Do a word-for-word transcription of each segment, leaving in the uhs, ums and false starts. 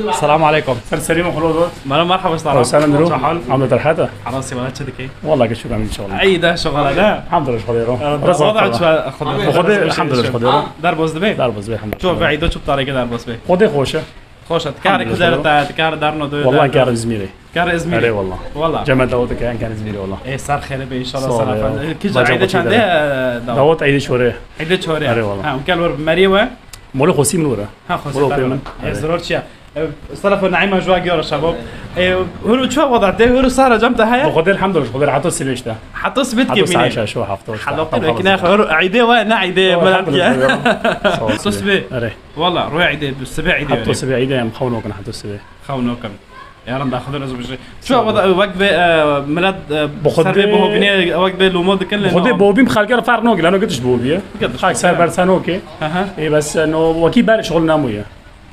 السلام عليكم. سلام عليكم. مرحبا، شلونك؟ الحمد لله. على راسي، والله شكرا إن شاء الله. عيد، شغل هذا؟ الحمد لله، شغل. الحمد لله، شغل. دار بوز دبي؟ دار بوز دبي، الحمد لله. شو بعيد وشو بطريقة دار بوز بي؟ خودي خوشه. خوشه، تكار كدار تا، تكار دار نو دو. والله كار إزميري. كار إزميري. أري والله. والله. جمال داوود كان، كان إزميري والله. إيه، سر خير بي إن شاء الله. سر خير. كي عيد كان ده، داوود؟ داوود عيد شوري. عيد شوري. أري والله. ها، وكان ور مريوه. مولو خوسي من ورا. ها، خوسي مولو من. إيه، ضرور شيء. سلف نعيمة جوا جورا شباب. إيه، هرو شو وضع ده؟ هرو صار جمت هيا؟ بخدي الحمد لله، بخدي حتى سبيشتا. حتى سبيت حتى كمينة. ساعة شو حفتوش. حلقة لكن يا أخي، هرو عيدي وين عيدي؟ ملاتيا. حتى سبي. أري. والله، روح عيدي، سبي عيدي. حتى سبي عيدي، أم خونوكن حتى سبي. خونوكن. يا رب داخل رزق بجري. شو وضع وقبة، آه، ملات، آه، بخدي سر بهوبني وقبة لومو دكن لأنه بخدي بوبي مخالقة فرق نوكي، لأنه قدش بوبي. قدش. خاك سر برسانوكي. أها. إيه، بس إنه وكي باري شغل ناموية.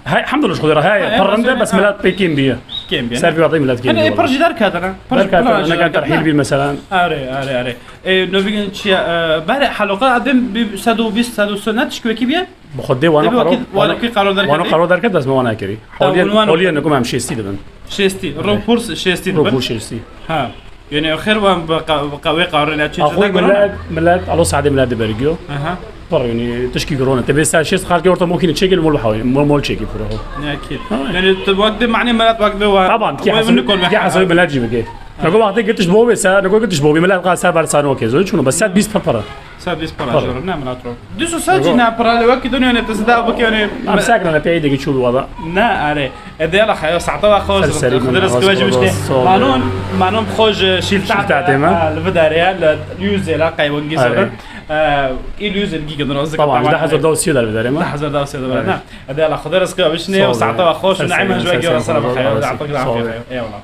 هاي، الحمد لله، شغل هاي، هاي، برندة، بس، بس آه. ملات بيكين بية. كين بية. سر في وعطي ملات كين أنا بية. إيه، برجي دار كاتنا. برجي دار كاتنا، أنا كان ترحيل بي مثلًا. أري، أري، أري. إيه، نوبيجن شيا، آه، باري حلقة أدم بسدو بيس سدو سنة تشكوكي بية؟ بخدي وانا دبي قرار، وكيل، وانا وانا، كي قرار دركت وانا دي؟ قرار دركت بس ما وانا كري. حوليا، ونوان حوليا نكون مع مشي ستي دبن. شيستي، رو بورس شيستي دبن. رو بورس شيستي. ها. يعني خير وان بقا-، بقوي قرار لا تشي أخوي تدك ولا؟ ملاد، ملاد، الله سعدي ملاد برجيو. أها. بر يعني تشكي كورونا. تبي ساعة شيست خارج يورتا ممكن تشيكي المول بحاول، مول، مول تشيكي بره. أكيد. ها. يعني وقت معني ملاد وقت بوا. طبعًا، كي وين حسب، منكم كي واحد؟ حسب ملاد جيبك. نقول وقت قلتش بوبي سا، نقول قلتش بوبي ملاد قا سا برسانوكي. زوج شنو بس سات بيس بره. سادس برا جور، نعم، لا تروح. دوسو ساجي نا برا لي وكي دنيا نتزدا بك يعني. أم ساكنة أنا بعيدة كي تشوف الوضع. نا، أري. إدي الله خير، ساعة واحد خالص. سر سريع خدر من اسكو واجي مشتي. الصوب. مانون، مانون بخوج شيل شيل تعتي، تعتي، ما؟ آه، الفداريا، لا، يوزي لا قاي ونجي أري. صدر. آه، إي يوزي الجيجا دروزك طبعًا، طبعًا. ده حزر دوسي ده الفداريا، ما؟ ده حزر دوسي ده الفداريا. نعم. إدي الله خدر اسكو وشني صوب. وساعة واحد خالص، سر نعم، سريع، جوا سر جوا سريع، سلام سر خير، سريع. يعطيك العافية. صوب. إيه والله.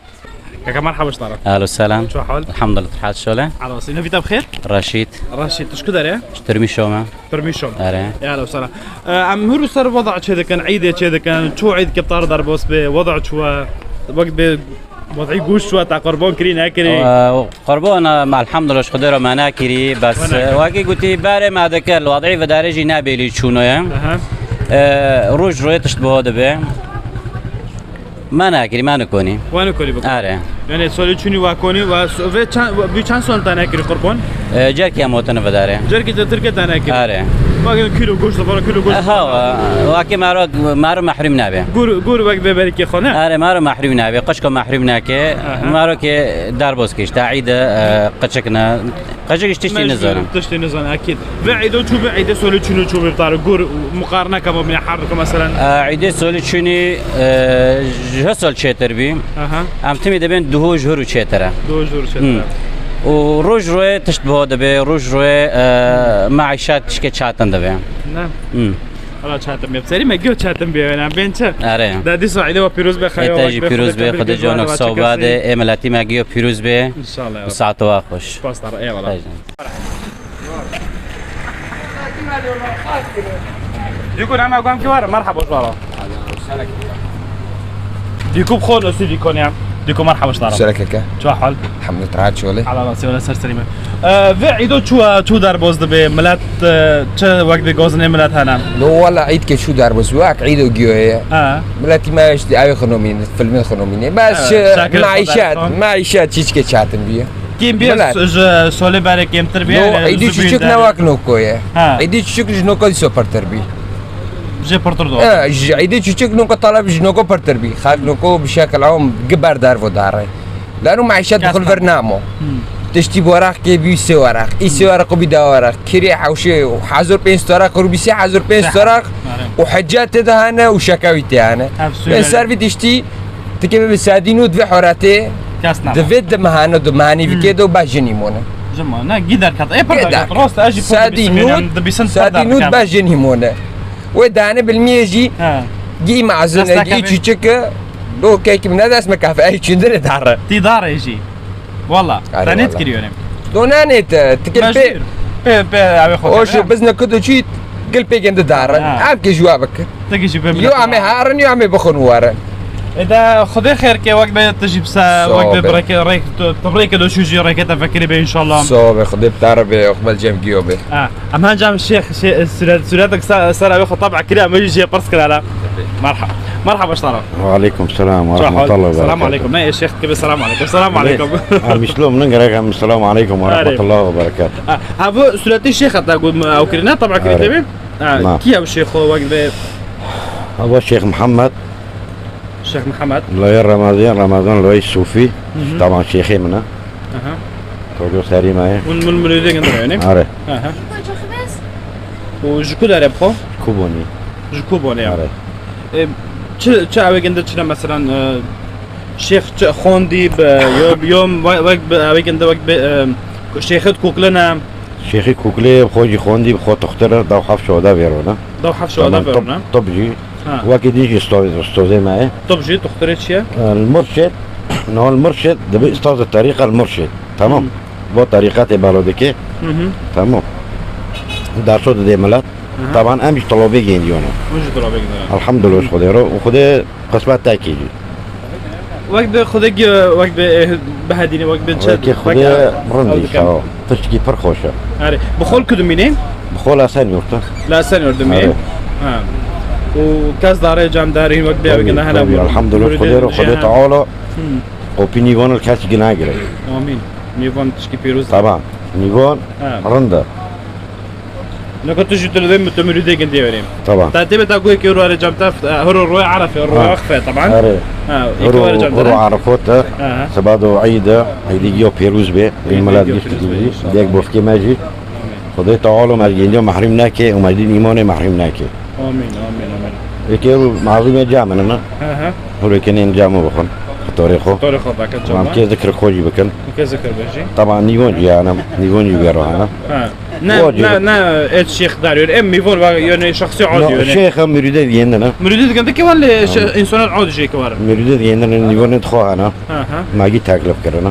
كاكا مرحبا، واش طارق؟ أهلا وسهلا. شو حال؟ الحمد لله، تحال شوله. على راسي. نبي تبخير؟ رشيد. رشيد، تشكو داري؟ ترمي شومة. ترمي شومة. أري. يا أهلا وسهلا. آه، أم هرو سر وضع شدكن، عيد شدكن، شو عيد كبتار دار بوس بي، وضع شو، وقت بي، وضعي قوش شو، تا قربان كري ناكري؟ آه، قربان، آه، ما الحمد لله، شكرا ما ناكري، بس، وانا آه، واقي قلتي باري ما ذكر، الوضعي في دارجي نابلي شنو يا؟ أها. آه، روج رويتش بهذا بي. ما ناكري، ما نكوني. وانو كولي بكون. آره. يعني سولي چوني واكوني و س-، في چند، و بي چند سال تانا كري قربان؟ اه، جركي اموتن بداره. جركي تركي تانا كري. آره. باقي كيلو گوشت، برا كيلو گوشت. اه، ها، واكي مارو، مارو محروم نابه. گور، گور وقت ببري كي خونه؟ آره، مارو محروم نابه. قشكو محروم ناكي. اها. مارو كي دار بوسكيش، تا عيد، اه، قشكنا. قشك تشتي نزانم. تشتي نزانم، أكيد. في عيدو شو في عيدو سولي شنو شو بيبطارو؟ قور مقارنة كما بين حرب مثلًا. آه، عيدو سولي شنو، آه، جه سال چهتر بي. أها. أم تمي دبين دهو جهر و چهتره. دهو جهر و چهتره. مم. و روج روی تشت بها دبي، روج روی، آه، معيشات تشكي چاتن دبي. نعم. مم. حالا چاتن بي. بسري ما جو چاتن بي، أنا بين چه؟ آره. دا دي سو عيدو پیروز بخير. تاجي پیروز بي، خدي جانك صوباده، إيه ملاتي ما جو پیروز بي. إن شاء الله يا رب. ساعت وا خوش. سپاس دارم. إيه والله. دیکو نام اگام کی واره، مرحبا، خوش واره. دیکو بخون اسی دیکو نیا. دیکو مرحبا، خوش دارم. شلونك؟ شو حال؟ الحمد لله، تعال شو لي؟ على راسي ولا سر سليمة. آه، في عيدو شو، شو دار بوز دبي ملات، آه، شو وقت بي گوزنه ملات هنا؟ لو والله عيد كي شو دار بوز واك عيدو جيو هي. آه. ملاتي ما يشتي أي خنومين، فيلم خنومين. بس، آه، آه، شاكر معيشات، خدا يحفظك. معيشات شيش كي شاتن بيه. کیم بی؟ ملات. ج-، سولê berê kêmtir bî, No, yani, îdî zû çûçik bîn ne derê. Wek noko ye. Ha. Îdî çûçik ji noko dîso pirtir bî. Jê pirtir do. E, ji îdî çûçik noko taleb ji noko pirtir bî. Xalk noko bi şekil am gi ber dervo dare. Lano meîşet Kes dixil ne. Vir namo. Hmm. Tiştî bi weraq kê bî sê weraq. Î sê weraq û bî da weraq. Kirê hewşê û hezar pênc weraq û bî sê hezar pênc weraq. Are. Û hicca tê de hene û şekewî tê hene. Ev sûre. Bên ser vî tiştî Tikê bi sadî nû divê horatê, Kes nabo. Divê di mehane, du mehanî Hmm. Vikê de û ba jinî mone. Jima, ne, gî derket. Ê, pir Gî derket. Derket. Rost, ez jî pir Sadî dibîsim, nû, yani, dibîsim pir sadî derket, nû yani. Ba jinî mone. Wê dane bilmiyê jî, He. Gî mazin, Dest gî nekafe. Çûçik, do kek min ne dest me kafe, ey çindire dare. Tî dare jî. Wala, Are te wala. Nêt kiriyor ne? Do ne nêt, tikê Mecbur. Pê, pê, pê, ew xwe O keve. Şu bizne kudu çî, gil pê gende dare. Ha. Ev ke jua bik. Te ki jî pê Yo millet ame var. Harin, yo ame bixun warin. Eda Xwedê xêr ke wek be tu jî bise, wek be bireke, rêk, tu, tu rêke do şû jî rêke te vekirî be înşallah. Sağ be, Xwedê bi te re be, Xwedê cem giyo be. Ha, em hencam şêx, şê-, süret, süretek se-, ser ew xwe tab'a kiriye, em jî jê pirs kirana. Merha-, merhaba ştara. Ve aleykum selam ve rahmetullah ve berekatuh. Selam aleykum. Ne, şêx gibi selam aleykum. Selam aleykum. Em Müslüman, ne gerek em selam aleykum ve rahmetullah ve berekatuh. Ha, ha, bu süreti şêx hatta got, ew kirine, tab'a kiri tebî. Ha, kî ew şêxo wek be? Ew Şêx Muhammed. Şêx Mihemed. Loyê Remezan, Remezan loyê Sûfî. Hı hı. Taban şêxê min e. Aha. Koco serî me ye. Hûn min mirêdê gindin yani? Are. Aha. Û ji ku derê bixwe? Kubonî. Ji Kubonî ya. Are. E, çi, çi ew ginde çi ne mesela, e, şêx çi xondî bi, yo, yo, wek, wek bi, ew ginde wek bi, e, şêxê kokle ne? Şêxî Kuklê bi xwe jî xwendî, bi xwe tuxtir e, dew heft şoda vêro ne. Dew heft şoda vêro ne? Top, top jî. Ha. Wekî din jî sto-, stozê me ye. Top jî tuxtirê çi ye? E, li Murşid, no li Murşid, dibi ustaz terîqa li Murşid. Tamam. Hmm. Bo terîqetê balo dike. Hı hı. Tamam. Derso didê milet. Aha. Taban em jî tolobê gêndiyo ne. Hûn jî tolobê gêndiyo ne. Elhamdülillah, Xwedê ro, Xwedê Qismet tekî jî. Wek bi Xwedê gi-, wek bi, eh, bihedînî, wek bi çi, wek Xwedê rindî, sağ ol. Tiştkî pir xweş e. Erê. Bi xwe li ku dimînî? Bi xwe li Esenyurt e. Li Esenyurt dimînî? Erê. Ha. Û kes darê cem derî wek bi ew gine hene bû. Elhamdülillah, Xwedê ro, Xwedê Teala, hmm, qopî nîvan li kes gine gire. Amîn. Nîvan tişkî pîroz. Taban. Nîvan rind e. Neka tu jî tu li vê tu mirîdê gindê werê. Taban. Ta tê be ta goyê ke ro are cem teft, e, hiro roy Erefe, roy Axfe, taban. Are. Ha, hiro, hiro Erefe te. Aha. Seba do Eid e, Eidî giyo pêrûz be, bin milet gift dî. Dek bofkê me jî. Xwedê Teala me gêndiyo mehrûm neke û me dîn îmanê mehrûm neke. Amîn, amîn, amîn. Eke ro mazlûmê cem ne. Aha. Hiro kenên cem bixwin. Torê xwe. Torê xwe beke cem. Em kê zikir xwe jî bikin. Kê zikir be jî. Taban nîvan jî hene, nîvan jî wê ro hene. Ha. Ne, ne, ne, et şêx darîyor. Em mîvan va yöne şahsî adi yöne. Şêx em mürîdê diyendine. Mürîdê dikin de ki van le insanat adi jê ki var. Mürîdê diyendine, nîvanê xwe hene. Ha, ha. Magî teklif kirine.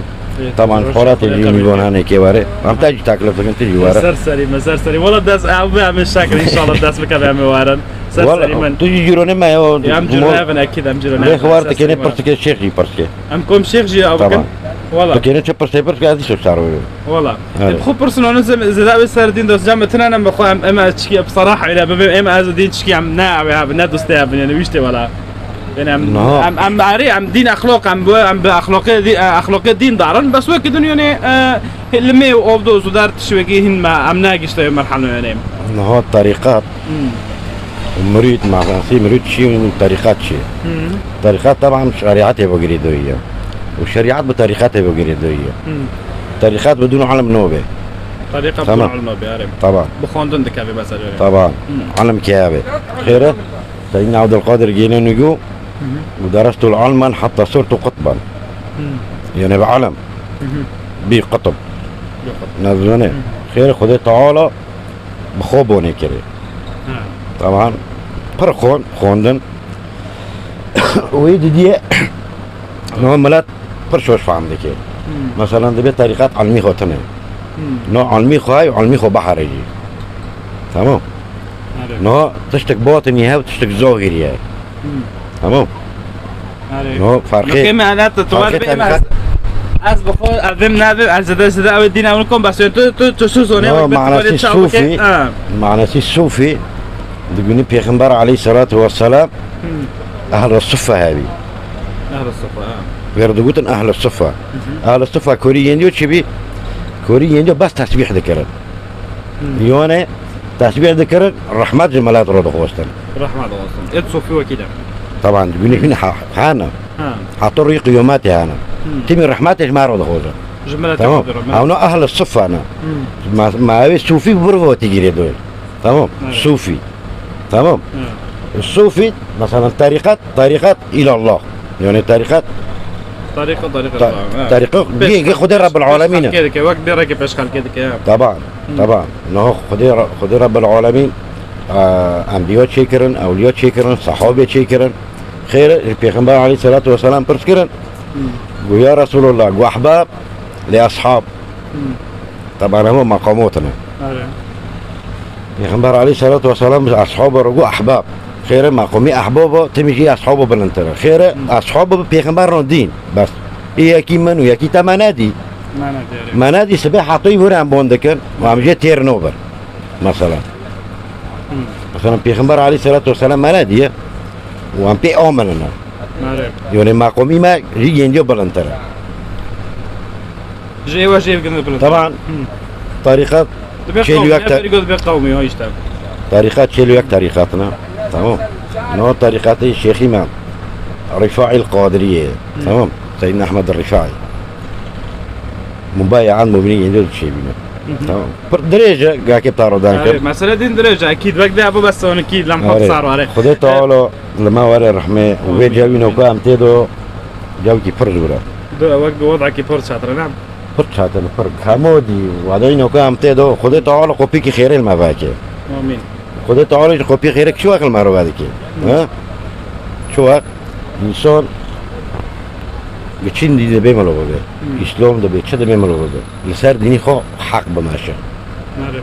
Taban xoratê jî nîvan hene ki ware. Em te jî teklif dikin, tu jî ware. Ser serî me, ser serî. Wala dest, ev be em şakir inşallah dest bike be em warin. Ser serî min. Tu jî cîronê me yo. Em cîronê evin ekîd, em cîronê. Lê xwar dikene pirsike şêx jî pirske. Em kom şêx jî ew bikin. Wala. Dikene çi pirsê pirske ez jî şar wê. Wala. Evet. Em xwe pirsin, onu zê-, zêde wê ser dîn dost, cem tine ne, em xwe em, em ez çikî, bsaraha ile bibê, em ez dîn çikî, em ne ew abi, ne dostê abi, yani wîştê wala. Yani em, em, em arê, em dîn exloq, em bu, em bi exloqê dî-, e, exloqê dîn darin, bes wekî din yani, e, limê û ovdo zudar tişwekî hin me, em ne gişte merhalo yani. Niha tariqat. Hmm. Û mirîd, manasî mirîd çi û terîqat çi? Hı. Terîqat taban şerîetê bo girêdoyî ye. Û şerîet bi terîqetê bo girêdoyî ye. Hı. Terîqat bidûn ilm nobe. Terîqat bidûn ilm nobe, erê. Taban. Bi xwendin dikeve mesela. Taban. Hı. Ilm keye be. Xêre, Seyyidina Abdülkadir Gîlânî got, û derestu ilmen hatta sirtu qutban. Hı. Yani bi ilm. Hı hı. Bî qutb. Bî qutb. Nezane. Hı. Xêre Xwedê Teala bi xwe bonê kirê. Ha. Taban. Pir xon-, xwendin. Wî didiye, no milet pir şoş fehm dike. Hmm. Mesela, dibe terîqet ilmî xwe tune. Hmm. No ilmî xwe hay, ilmî xwe bihere jî. Tamam. Erê. No tiştek batinî hev, tiştek zahirî ye. Hmm. Tamam. Erê. No, farqê, no, kême, ene, tu, tu farqê ver bê, terîqet. Ez, ez bi xwe, evim nevim, ez zêde, zêde ew dîn ew nikom, bes tu, tu, tu şu zonê, no, wek bi tu manasî sufî, ha. Manasî sufî, digûnî Pêxember aleyhissalatu vesselam, hmm, ehl-i suffe hebî. Ehl-i suffe, ha. Wê re digotin ehl-i suffe. Hı hı. Ehl-i suffe korî yên diyo çi bî? Korî yên diyo bes tesbîh dikirin. Hmm. Yone tesbîh dikirin, rehmet ji milet re dixwestin. Rehmet olsun. Et sofî wekî de. Taban, günê hîn ha-, hene. Ha. Heta rûyê qiyametê hene. Hmm. Timî rehmetê ji me re dixwazin. Ji miletê. Tamam. Hewna ehl-i suffe ne. Hmm. Ma, ma ew sufî bi vir ve tî girêdoyê. Tamam. Evet. Sufî. Tamam. Evet. Sufî, mesela terîqet, terîqet îlallah. Yani terîqet. Terîqet, terîqet, ta-, evet. Terîqet, pêş, yê, yê Xwedê Rebbil Alemîn e. Pêş xelkê dike, wek bê reke pêş xelkê dike, ya. Taban, hmm, taban. Niha Xwedê Re-, Xwedê Rebbil Alemîn, e, enbiya çêkirin, ewliya çêkirin, sahabê çêkirin. Xêr, Pêxember aleyhissalatu vesselam pirs kirin. Hmm. Got, ya Resulullah, got, ehbab li ashab. Hmm. Taban hema meqamot ne. Erê. Pêxember aleyhissalatu vesselam ashaba re got ehbab. Xêre maqûmî ehbaba, timî jî eshabû bilindtir e. Xêre eshabû bi pêxember re dîn. Bes. Ê yekî min û yekî te me nedî. Me nedî, erê. Me nedî, sibê hetoyî were em bon dikin û em jê têr nobin. Mesela. Mesela pêxember aleyhisselatu vesselam me nediye û em pê amilin e. Erê. Yanî maqûmî me jî yêndî bilindtir e. Ji êwe jê bigirne bilind. Taban, tarîqet Dibe çêl û qewmî, yek te- berî got dibe qewmî, ha işte. Tarîqet çêl û yek tarîqet ne. Tamam. No tarîqetê Şêxî me. Rîfaîl Qadiriyê. Tamam. Seyyidina Ehmed Rîfaî. Mubayean mubînî yêndî çêbîne. Tamam. Pir dirêj e, gakê tarodan kir. Mesele din dirêj e, ekîd. Wek de bu bes on iki lem Are. Xwedê Teala li me were rehmê û vê cewî noka em tê do cewkî pir zûr e. Do wek bi wadakî pir çatir e, ne? Pir çatir, pir. Hemû dî, wadayî noka em tê do, Xwedê Teala qopîkî xêrê li me veke. Amîn. Xwedê Teala ji qopî xêrê çi wek li me re vedike? Ha? Çi wek? Însan bi çi dîn dibê mirovê be? Îslam dibê, çi dibê mirovê be? Li ser dînî xwe heq bimeşe. Nare.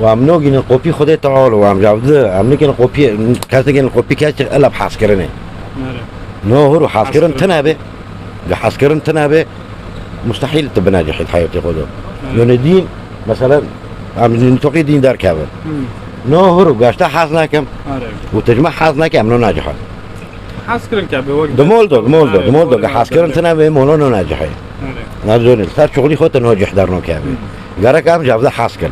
Û em nagînin qopî Xwedê Teala û em cavdi, em nikînin qopî, kes nikînin qopî kes ela bi hezkirinê. Nare. No hur û hezkirin tine be. Li hezkirin tine be, mustehîl tu binecihî di heyatê xwe de. Nare. Yanî dîn, mesela, em ji nitokê dîn derkevin. No hur û gaşta hez nakim. Nare. Û tu ji me hez nake, em no nacihin. Hez kirin ke bi wek Di mol do, di mol do, Nare, di mol do, wek ge hez kirin tine be, molo no nacihê. Nare. Nare zonê, ser çuxulî xwe tu no cih dernokevî. Gerek em ji evde hez kin.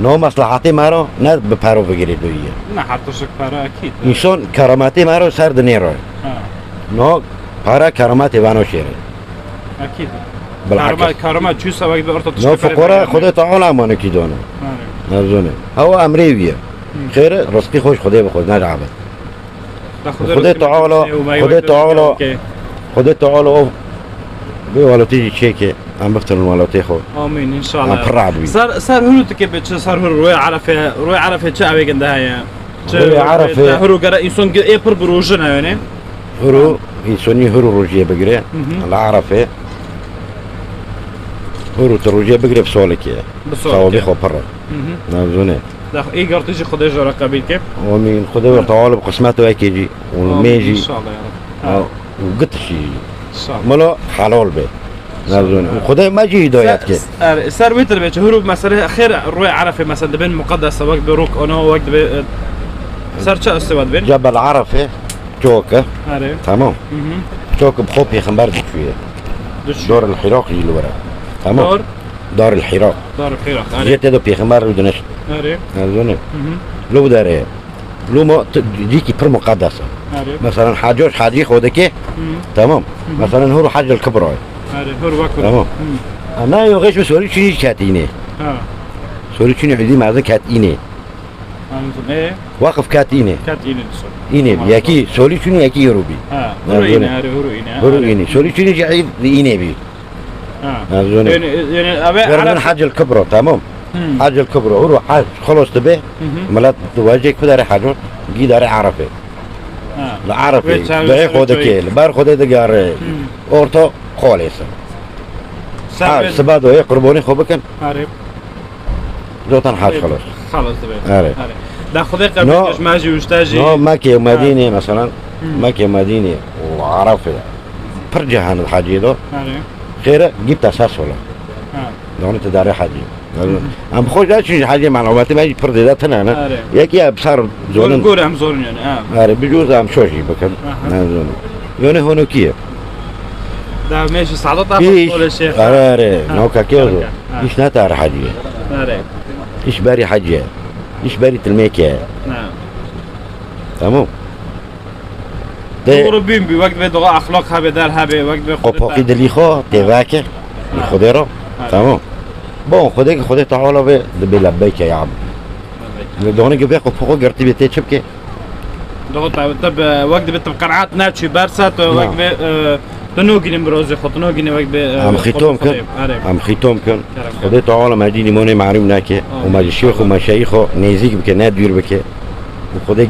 No maslahatê me ro ne bi pero bigirê doyî ye. Ne, her tiştek para ekîd. Însan kerametê me ro ser dinê ro. Ha. No para kerametê vano şêrê. Ekîd. Bilakis. Karma, karma çû sewek bi orta No tiştek fikora Xwedê Teala manekî dono. Nare. Ne zonê. Hewa emrê wî ye. Xêre, rizqî xwe ji Xwedê bixwe, ne ji evde. Xwedê Teala, Xwedê Teala, Xwedê Teala o vê welatê jî çêke, em biftirin welatê xwe. Amîn, înşallah. Em pir rahat bî. Ser, ser hûr dike be çi ser hûr, rûyê Erefê, rûyê Erefê çi ewê ginde heye? Çi Rûyê Erefê. Te hûr û gere însan gi-, ê pir bi rojin e, yanî? Hûr û, însanî hûr û rojiyê bigire, li Erefê. Hûr û tu rojiyê bigire bi solekê. Bi solekê. Sewabê xwe pir e. Nazûne. Dax ê girtî jî Xwedê ji we re qebîl ke. Amîn. Xwedê we teala bi qismet wekê jî û Amîn, mê jî. Înşallah ya Rab. Ha, û gitişî jî. Sağ ol. Melo helal be. Nazûne. Û Xwedê me jî hidayet ke. Ser, er, ser wê tir be çi hûr û mesele xêr rûyê Erefê mesela dibên muqeddes e wek bi rûk ono wek dibe, e, ser çi estê we dibên? Cebel Erefe çok e. Erê. Tamam. Çok bi xwe pêxember diçûye. Diçûye. Dor el Hiraq jî li were. Tamam. Dor? Dar el Hiraq. Dar el Hiraq, erê. Jê tê de pêxember rû dinişt. Erê. Nazûne. Lo derê. Luma tu-, cîkî pir muqeddes e. Erê. Mesela hacî, hacî xwe dike. Tamam. Mesela hûr Hac el Kibra. Erê, hûr wek hûr. Tamam. Ana yo xeş bi sorî çinî ketîne. Ha. Sorî çinî îdî mezin ketîne. Anladım. E? Waqif ketîne. Ketîne diso. Îne bi. Tamam. Yekî sorî çinî yekî hûrû bî. Ha, hûrû îne, erê, hûrû îne. Hûrû îne. Sorî çinî jî îd îne bî. Ha. Nazûne. Yani, yani, abi, Ver min Arap- Hac el Kibra, tamam. Hac el Kibra, hûr û hac xelos dibe. Millet di wecê ku dare haco, gî dare Erefe. Ha. Li Erefe, Ve çavi duê sere xwe dike, çayı. Li ber Xwedê digere. Orta xolê se. Sen Ha, ve- siba doyê qurbanî xwe bikin. Arap. Zotan hac xelos. Xelos dibe. Erê. Erê. Da Xwedê qebîl No, kir, me jî û ji te jî. No Mekke û Medîne, mesela, Mekke û Medîne û Erefe. Pir cih hene di heciyê de. Erê. Xêre, gî te ses ola. Ha. Yanî tu dare hecî. Em xwe de çi hecî malûmatê me jî pir zêde tune ne. Erê. Yekî ya bi sar Gor, zonin. Gor em zonin yani, ha. Erê, bi cûz em şo jî bikin. Aha. Ne zonin. Yanî honokî ye. Da me jî sadet Îş, afet şêx. Erê, erê. Ha. Navka kê zo. Ha. Îş ne tar hecî ye. Erê. Îş berî hecî ye. Îş berî tilmêkê ye. Ha. Tamam. Dê- Doğru bin bi, wek be doğa ahlak habe, der habe, wek be Xwedê Qopaqî te- dilî xwe tê veke. Ha. Xwedê ro. Ha. Tamam. Bon, Xwedê ki Xwedê Teala ve dibe lebbeyke ya Rabbi. Lebbeyk. Ve done ki ve qopaqo girtî be tê çi bike? Doğa te, te be, wek dibe te qenaat ne çi bersa, te Na. Wek be, e, te no gînin bi rozê xwe, te no gînin wek be, e, Em xîtom Xwedê kin. Xwedê. Erê. Em xîtom kin. Kerem kin. Xwedê Teala me dî lîmonê mehrûm neke. Amin. Û me ji şêx û meşayîx xwe nêzîk bike, ne dûr bike. Û Xwedê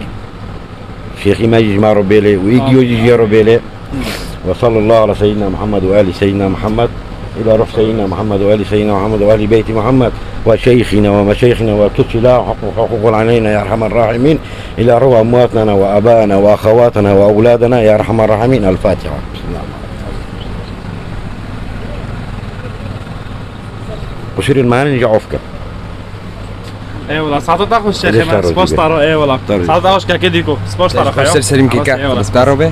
Şêxî me jî ji me re bêlê û î giyo jî jê re bêlê. Ve sallallahu ala seyyidina Muhammed ve ali seyyidina Muhammed. Ila ruh seyyidina Muhammed ve ali seyyidina Muhammed ve ali beyti Muhammed. وشيخنا ومشايخنا وكتلة وحقوق علينا يا أرحم الراحمين، إلى روى أمواتنا وأبائنا وأخواتنا وأولادنا يا أرحم الراحمين. الفاتحة. وشير المهن جعفك. Eyvallah. Saeta te xweş, şêxê me. Spas te re, eyvallah. Saeta te xweş, kekê Dîko. Spas te re, xweş. Ser serî min keke. Eyvallah. Spas te re be.